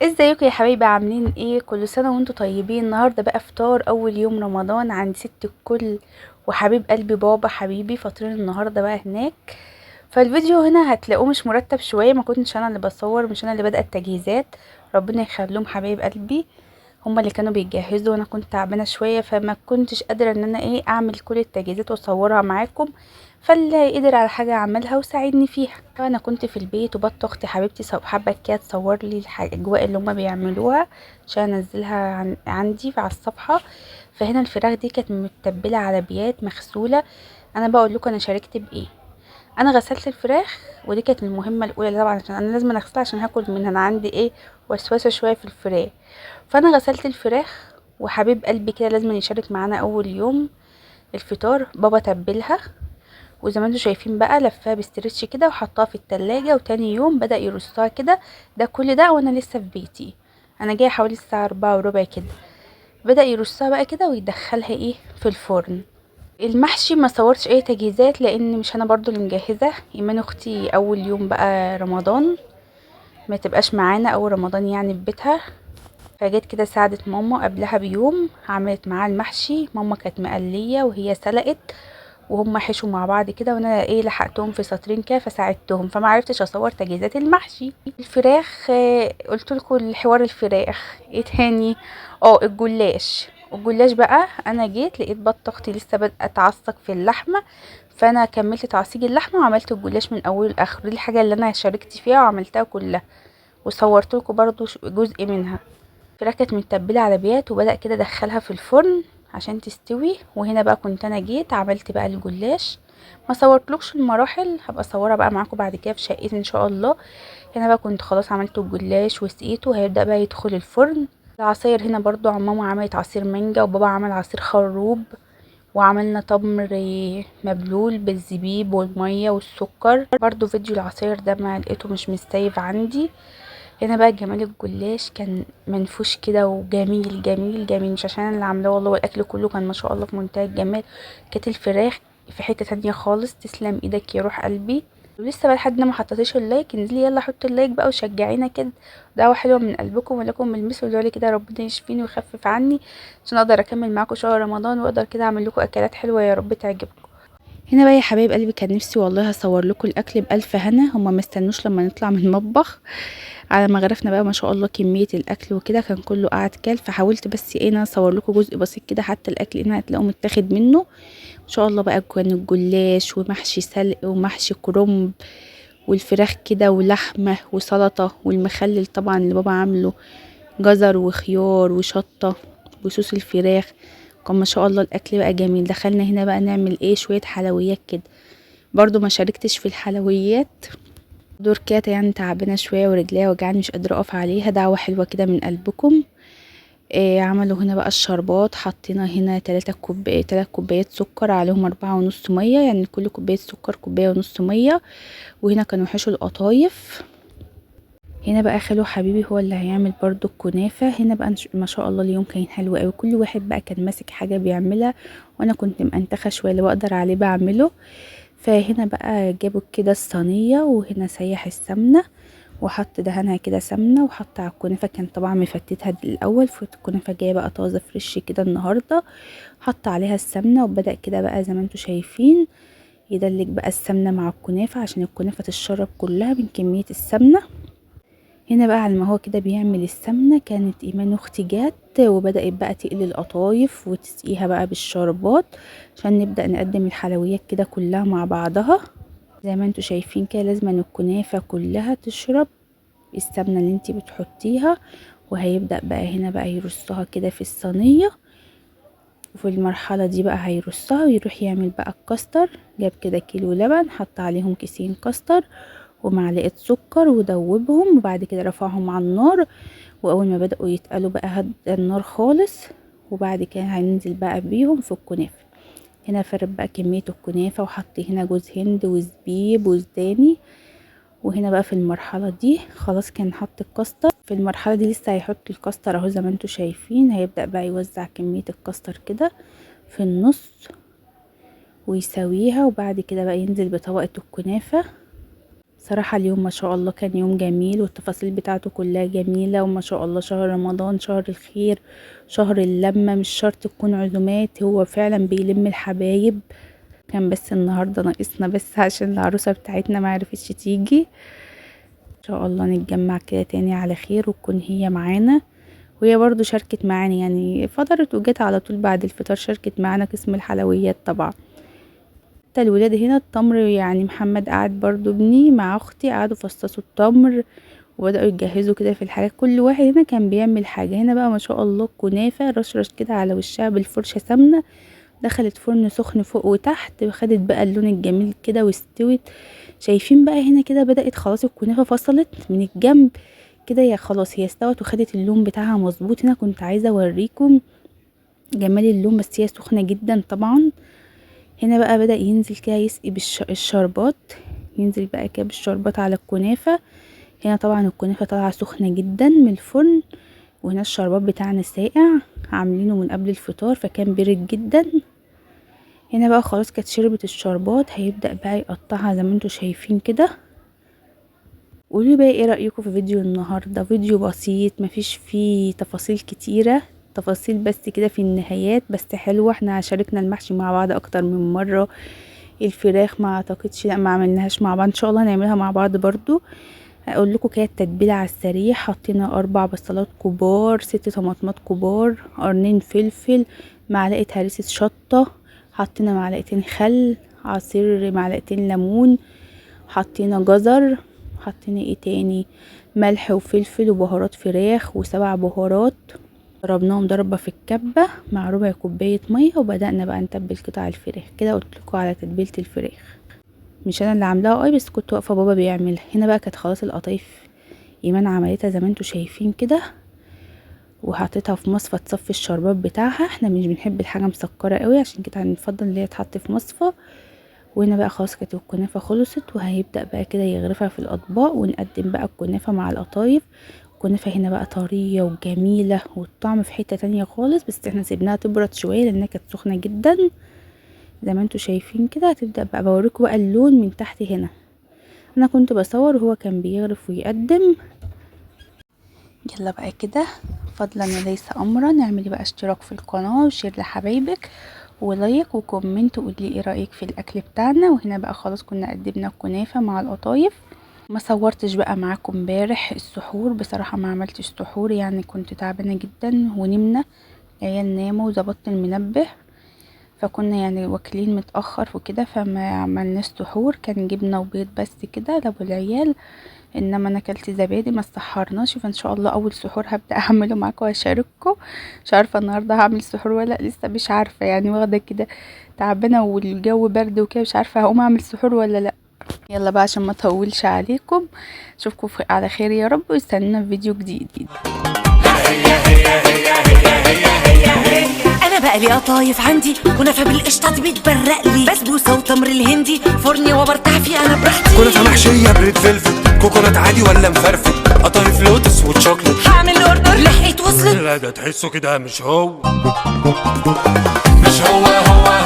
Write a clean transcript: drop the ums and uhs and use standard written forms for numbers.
ازيكم يا حبايبي؟ عاملين ايه؟ كل سنة وانتم طيبين. النهارده بقى فطار اول يوم رمضان عند ست الكل وحبيب قلبي بابا حبيبي، فاطرين النهارده بقى هناك. فالفيديو هنا هتلاقوه مش مرتب شوية، ما كنتش انا اللي بصور، مش انا اللي بادئه التجهيزات، ربنا يخليهم حبايب قلبي، هما اللي كانوا بيجهزوا وانا كنت تعبانة شوية، فما كنتش قادرة ان انا اعمل كل التجهيزات واصورها معاكم، فاللي قدر على حاجة اعملها وساعدني فيها. انا كنت في البيت وبط اختي حبيبتي حابة كده تصور لي الاجواء اللي هما بيعملوها عشان انزلها عندي على الصفحة. فهنا الفراخ دي كانت متبله على بيات مغسوله. انا بقول لكم انا شاركت بايه. انا غسلت الفراخ ودي كانت المهمة الاولى طبعا، عشان انا لازم اغسلها عشان هاكل منها، انا عندي وسوسه شوية في الفراخ. فانا غسلت الفراخ وحبيب قلبي كده لازم يشارك معانا اول يوم الفطار، بابا تبلها وزي ما انتم شايفين بقى لفها ب stretch كده وحطها في التلاجة، وتاني يوم بدأ يرصها كده. ده كل ده وانا لسه في بيتي، انا جاية حوالي الساعة 4:15 كده، بدأ يرصها بقى كده ويدخلها في الفرن. المحشي ما صورتش اي تجهيزات لان مش انا برضو اللي مجهزة، ايمان اختي اول يوم بقى رمضان ما تبقاش معانا اول رمضان يعني في بيتها، فجيت كده ساعدت ماما قبلها بيوم، عملت معاها المحشي. ماما كانت مقلية وهي سلقت وهم حشوا مع بعض كده، وانا لحقتهم في سطرين كده فساعدتهم، فما عرفتش اصور تجهيزات المحشي. الفراخ قلت لكم الحوار الفراخ. ايه تاني؟ الجلاش. الجلاش بقى انا جيت لقيت بط اختي لسه بادئه تعصق في اللحمة، فانا كملت تعصيج اللحمة وعملت الجلاش من اوله لاخره. دي الحاجة اللي انا شاركت فيها وعملتها كلها وصورت لكم برضو جزء منها. الفراخ كانت متبله على بيات وبدا كده ادخلها في الفرن عشان تستوي. وهنا بقى كنت انا جيت عملت بقى الجلاش، ما صورتلكش المراحل، هبقى اصورها بقى معاكم بعد كده في شقتي ان شاء الله. هنا بقى كنت خلاص عملت الجلاش وسقيته، هيبدا بقى يدخل الفرن. العصاير هنا برضو ماما عملت عصير مانجا وبابا عمل عصير خروب، وعملنا تمر مبلول بالزبيب والمية والسكر. برضو فيديو العصاير ده ما لقيته مش مستيف عندي. هنا بقى جمال الجلاش كان منفوش كده وجميل جميل جميل، مش عشان اللي عاملاه والله، والاكل كله كان ما شاء الله في منتهى الجمال. كانت الفراخ في حتة تانية خالص، تسلم ايدك يا روح قلبي. ولسه بقى لحد ما حطيتيش ال like، انزلي يلا حطي ال like بقى وشجعينا كده، دعوه حلوة من قلبكم ولكم بالمثل، وادعوا لي كده ربنا يشفيني ويخفف عني عشان اقدر اكمل معاكم شهر رمضان واقدر كده اعمل لكم اكلات حلوة يا رب تعجبكم. هنا بقى يا حبايب قلبي كان نفسي والله هصور لكم الاكل بالف هنا، هما ما استنوش لما نطلع من المطبخ على ما غرفنا بقى ما شاء الله كمية الاكل وكده، كان كله قعد كل. فحاولت بس انا اصور لكم جزء بسيط كده حتى الاكل هنا هتلاقوه متاخد منه ان شاء الله. بقى كان الجلاش ومحشي سلق ومحشي كرنب والفراخ كده ولحمه وسلطة والمخلل طبعا اللي بابا عامله جزر وخيار وشطه وصوص الفراخ، كان ما شاء الله الاكل بقى جميل. دخلنا هنا بقى نعمل شوية حلويات كده، برضو ما شاركتش في الحلويات، دور كده يعني تعبانة شوية ورجليا وجعاني مش قادرة اقف عليها. دعوه حلوة كده من قلبكم. عملوا هنا بقى الشربات، حطينا هنا 3 كوبايات سكر عليهم 4.5 مية، يعني كل كوباية سكر 1.5 مية. وهنا كانوا حشوا القطايف. هنا بقى خالو حبيبي هو اللي هيعمل برضو الكنافه. هنا بقى ما شاء الله اليوم كان حلو قوي، كل واحد بقى كان ماسك حاجة بيعملها، وانا كنت مأنتخه شوية اللي بقدر عليه بعمله. فهنا بقى جابوا كده الصينية، وهنا سيح السمنة وحط دهنها كده سمنه وحط على الكنافه، كان طبعا مفتتها الاول، فالكنافه جاية بقى طازة فريش كده النهارده. حط عليها السمنة وبدأ كده بقى زي ما انتم شايفين يدلك بقى السمنة مع الكنافه عشان الكنافه تتشرب كلها من كمية السمنة. هنا بقى على ما هو كده بيعمل السمنة، كانت ايمان اختي جات وبدات بقى تقلي القطايف وتسقيها بقى بالشربات عشان نبدا نقدم الحلويات كده كلها مع بعضها. زي ما انتم شايفين كده لازم ان الكنافه كلها تشرب السمنة اللي انتي بتحطيها. وهيبدا بقى هنا بقى يرصها كده في الصينية، وفي المرحلة دي بقى هيرصها ويروح يعمل بقى الكاستر. جاب كده كيلو لبن، حط عليهم كيسين كاستر ومعلقة سكر ودوبهم، وبعد كده رفعهم على النار، واول ما بدأوا يتقلوا بقى هدى النار خالص، وبعد كده هننزل بقى بيهم في الكنافة. هنا فرد بقى كمية الكنافة وحط هنا جوز هند وزبيب وزداني. وهنا بقى في المرحلة دي خلاص كان حط الكاستر، في المرحلة دي لسه هيحط الكاستر اهو زي ما انتوا شايفين. هيبدأ بقى يوزع كمية الكاستر كده في النص ويساويها، وبعد كده بقى ينزل بطبقة الكنافة. صراحة اليوم ما شاء الله كان يوم جميل، والتفاصيل بتاعته كلها جميلة. وما شاء الله شهر رمضان شهر الخير، شهر اللمة، مش شرط تكون عزومات، هو فعلا بيلم الحبايب. كان بس النهاردة ناقصنا بس عشان العروسة بتاعتنا ما عرفتش تيجي. ان شاء الله نتجمع كده تاني على خير وتكون هي معانا، وهي برضو شاركت معانا، يعني فطرت وجت على طول بعد الفطار شاركت معانا قسم الحلويات طبعا. حتى الولاد هنا التمر، يعني محمد قعد برضو ابني مع اختي قعدوا فصصوا التمر وبدأوا يجهزوا كده في الحاجات، كل واحد هنا كان بيعمل حاجة. هنا بقى ما شاء الله الكنافة رشرش كده على وشها بالفرشة سمنة، دخلت فرن سخن فوق وتحت، وخدت بقى اللون الجميل كده واستوت. شايفين بقى هنا كده بدأت خلاص الكنافة فصلت من الجنب كده، يا خلاص هي استوت وخدت اللون بتاعها مظبوط. هنا كنت عايزة اوريكم جمال اللون، بس هي سخنة جدا طبعا. هنا بقى بدأ ينزل كده يسقي بالشربات، ينزل بقى كده بالشربات على الكنافة. هنا طبعا الكنافة طالعة سخنة جدا من الفرن، وهنا الشربات بتاعنا ساقع عاملينه من قبل الفطار فكان بارد جدا. هنا بقى خلاص كانت شربت الشربات، هيبدأ بقى يقطعها زي ما انتوا شايفين كده. قولوا بقى ايه رأيكم في فيديو النهاردة؟ فيديو بسيط مفيش فيه تفاصيل كتيرة، تفاصيل بس كده في النهايات بس حلوة. احنا شاركنا المحشي مع بعض اكتر من مرة، الفراخ ما اعتقدش، لا ما عملناهاش مع بعض، ان شاء الله هنعملها مع بعض برضو. اقول لكم كده التتبيله على السريع. حطينا 4 بصلات كبار، 6 طماطمات كبار، قرنين فلفل، معلقه هريسه شطه، حطينا معلقتين خل، عصير معلقتين ليمون، حطينا جزر، حطينا ايه تاني، ملح وفلفل وبهارات فراخ و7 بهارات. ضربناهم ضربه في الكبه مع ربع كوباية مية، وبدانا بقى نتبل قطع الفراخ كده. قلت لكم على تتبيله الفراخ، مش انا اللي عاملاها بس كنت واقفة بابا بيعملها. هنا بقى كانت خلاص القطايف ايمان عملتها زي ما انتوا شايفين كده، وحطيتها في مصفى تصفي الشربات بتاعها. احنا مش بنحب الحاجة مسكره قوي، عشان كده هنفضل ان هي تتحط في مصفى. وهنا بقى خلاص كانت الكنافه خلصت، وهيبدا بقى كده يغرفها في الاطباق، ونقدم بقى الكنافه مع القطايف. الكنافه هنا بقى طرية وجميلة، والطعم في حتة تانية خالص، بس احنا سيبناها تبرد شوية لانها كانت سخنة جدا زي ما انتوا شايفين كده. هتبدا بقى بوريكم بقى اللون من تحت. هنا انا كنت بصور وهو كان بيغرف ويقدم. يلا بقى كده فضلا وليس امرا، اعملي بقى اشتراك في القناة و share لحبايبك و like و comment، وقولي ايه رايك في الاكل بتاعنا. وهنا بقى خلاص كنا قدمنا الكنافه مع القطايف. ما صورتش بقى معاكم امبارح السحور، بصراحة ما عملتش سحور، يعني كنت تعبانة جدا ونمنا، العيال ناموا وظبطت المنبه، فكنا يعني واكلين متاخر وكده، فما عملناش سحور، كان جبنه وبيض بس كده لابو العيال. انما انا اكلت زبادي ما استحرناش، فان شاء الله اول سحور هبدا اعمله معاكم واشارككم. مش عارفه النهارده هعمل سحور ولا لسه، مش عارفه يعني، واخده كده تعبانة والجو برد وكده، مش عارفه هقوم اعمل سحور ولا لا. يلا بقى عشان ما اطولش عليكم، اشوفكم على خير يا رب، واستنونا في فيديو جديد. انا بقى لي قطايف عندي، كنافه بالقشطه دي بتبرق لي، بسبوسه وتمر الهندي، فرني وبرتاح فيه انا براحتي. كنافه محشيه ب red velvet، coconut عادي ولا مفرفت، قطايف لوتس وتشوكلت، هعمل order لحقت وصلت. لا ده تحسه كده مش هو، مش هو هو.